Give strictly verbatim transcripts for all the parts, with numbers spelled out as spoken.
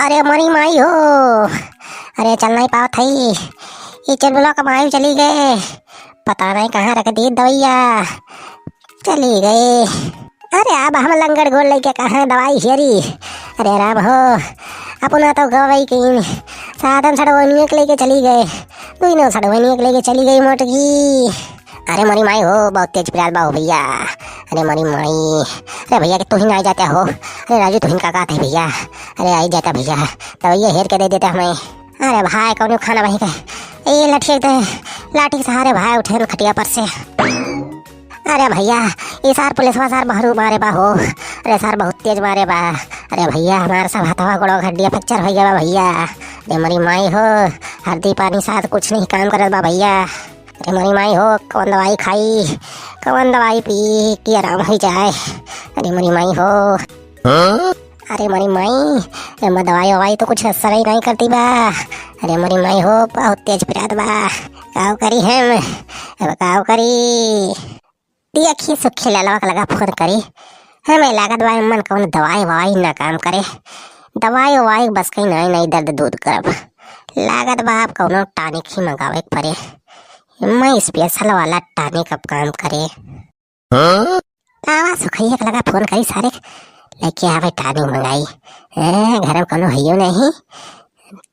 अरे मोरी माई हो, अरे चल नाहीं पावत हई। ई चुलबुलवा क माई चली गए, पता नाहीं कहाँ रख दी दवइया, चली गए। अरे अब हम लंगड़ गोड़ लइके कहाँ दवाई हेरी? अरे राम हो, अपना तो गवई कीन, साधन सड़वनिया के लइके चली गए, दुइनो सड़वनिया के लइके चली गई मोटकी। अरे मोरी माई हो, बहुत तेज पिरात बा हो भइया। अरे मोरी माई, अरे भइया कि तुहिन आई जाता हो। अरे राजू तुहिन का कहत है भइया, अरे आई जाता भइया, दवइया हेर के दे देता हमें। अरे भाई कौनो खाना वहीं के, ए लठिया के दे, लाठी के सहारे भाई उठे न खटिया पर से। अरे भइया, ई सार पुलिसवा सार बहरू मारे बा हो। अरे सार बहुत तेज मारे बा। अरे भइया हमार सब हथवा गोड़वा हड्डिया फ्रैक्चर होइ गया बा भइया। अरे मोरी माई हो, हरदी पानी साथ कुछ नहीं काम करत बा भइया। अरे मोरी माई हो, कौन दवाई खाई, कौन दवाई पी कि आराम होइ जाए? अरे मोरी माई हो। अरे मोरी माई, एमा दवाई ववाई तो कुछ असर ही नहीं करती बा। अरे मोरी माई हो, बहुत तेज पिरात बा। काव करी हम, अब काव करी? देखी सुखी ललवा के लगा फोन करी। हमें लागत बा एमन कौन दवाई ववाई ना काम करे। दवाई ववाई बस कहीं नहीं, नहीं दर्द दूर करब। लागत बा अब कौनो टॉनिक ही मंगावे के पड़े। मैं स्पेशल वाला टॉनिक अब काम करे। आवा सुखैया के लगा फोन करी सारे, लेके आवे टॉनिक मंगाई। ए, घर में कौनो हइयो नहीं।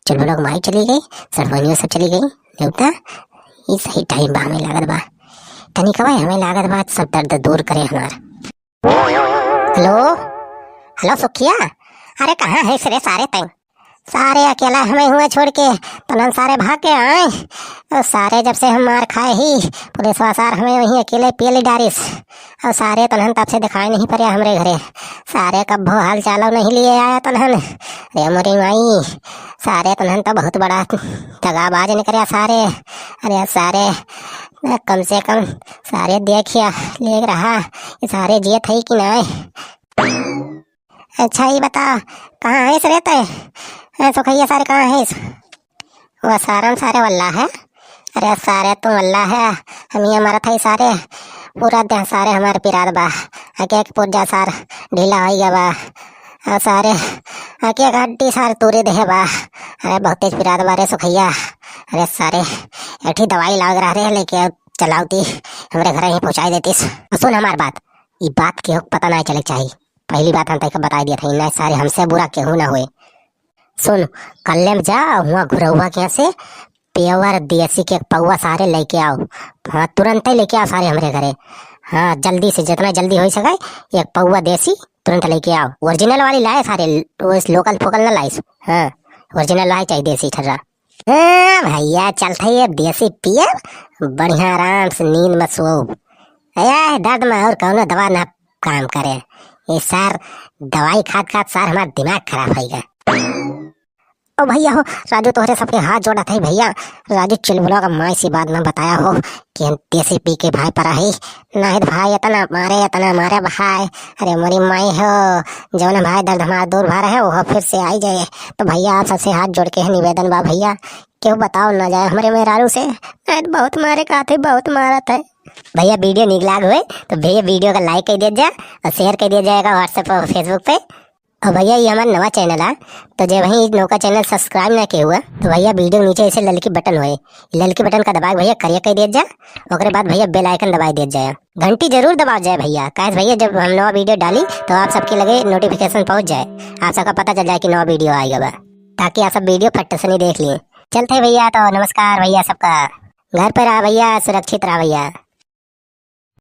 चुलबुलवा क माई चली गई, सड़वनिया सब चली गई। देवता, ई सही टाइम बा हमें लागत बा। टॉनिकवा हमें लागत बा सब दर्द दूर करे हमार। हेलो, हेलो सुखिया, अरे कहाँ है रे सारे तैं? सारे अकेला हमें हुआ छोड़ के तनन सारे भाग के आए। और सारे जब से हम मार खाए ही, पुलिसवा सार हमें वहीं अकेले पेल डारिस। और सारे तनहन तब से दिखाई नहीं पड़े हमरे घरे। सारे कब्बो हाल चालो नहीं लिए आया तनहन। अरे मोरी माई, सारे तनहन तो बहुत बड़ा दगाबाज निकले सारे। अरे सारे, कम से कम सारे देखिया ले रहा, ये सारे जियत है कि नहीं? अच्छा, ई बता, कहाँ है रे तैं? ए, सुखैया सारे कहाँ है? वो सारन सारे वल्ला है। अरे सारे तू वल्ला है, हम ये मरत है सारे, पूरा देह सारे हमार पिरात बा। आके एक पुर्जा सार ढीला हो गया बा। और सारे आके एक हड्डी सार तूरे देहे बा। अरे बहुत तेज पिरात बा रे सुखैया। अरे सारे, एठी दवाई लाग रहा रे, लेके चलावती, हमरे घर ही पहुँचाई देतीस। सुन हमार बात, ई बात केहू के पता ना चले के चाही। पहली बात हम तैका बताई दिया था, ना सारे हमसे बुरा केहू ना होए। सुन, कल्ले में जा, हुआ घुरौआ के यहाँ से पेवर देसी के एक पौवा सारे लेके आओ। हाँ, तुरंत ही लेके आओ सारे हमरे घरे। हाँ, जल्दी से, जितना जल्दी हो सके, एक पौवा देसी तुरंत लेके आओ। ओरिजिनल वाली लाए सारे, वो इस लोकल फोकल ना लाइस। हाँ, ओरिजिनल लाए चाहिए देसी ठर्रा। हाँ भैया, चलते ये देसी पिए, बढ़िया आराम से नींद में सोओ। ए, दर्द में और कौनो दवा ना काम करे। ये सार दवाई खात खात सार हमार दिमाग खराब होइगा। ओ भैया हो, राजू तोहरे सबके हाथ जोड़त है भैया। राजू चुलबुलवा का माई से बात ना बताया हो कि हम देसी पी के भाई परा है। नहीं तो भाई इतना मारे, इतना मारे भाई। अरे मोरी माई हो, जौन भाई दर्द हमारा दूर भा रहे, वो फिर से आई जाए। तो भैया आप सबसे हाथ जोड़ के है निवेदन बा भैया, केहू बताओ ना जाए हमरे मेहरारू से, नहीं तो बहुत मारे का थे, बहुत मारत है। भैया वीडियो निक लाग हुए तो भैया वीडियो का लाइक कर दिया जा और शेयर कर दिया जाएगा WhatsApp और Facebook पे। और भैया ये हमारा नवा चैनल है, तो जे वहीं नौका चैनल सब्सक्राइब ना किए हुआ तो भैया वीडियो के नीचे ऐसे ललकी बटन हुए, ललकी बटन का दबा के भैया करिया कर दिया जा। ओकरे बाद भैया बेल आइकन दबा दिया जाए, घंटी जरूर दबा जाए भैया, काहे भैया जब हम नवा वीडियो डाली तो आप सबके लगे नोटिफिकेशन पहुँच जाए, आप सबका पता चल जाए कि नवा वीडियो आएगा बा, ताकि आप सब वीडियो फट से नहीं देख लिए। चलते हैं भैया, तो नमस्कार भैया सबका, घर पे रहा भैया, सुरक्षित रहा भैया।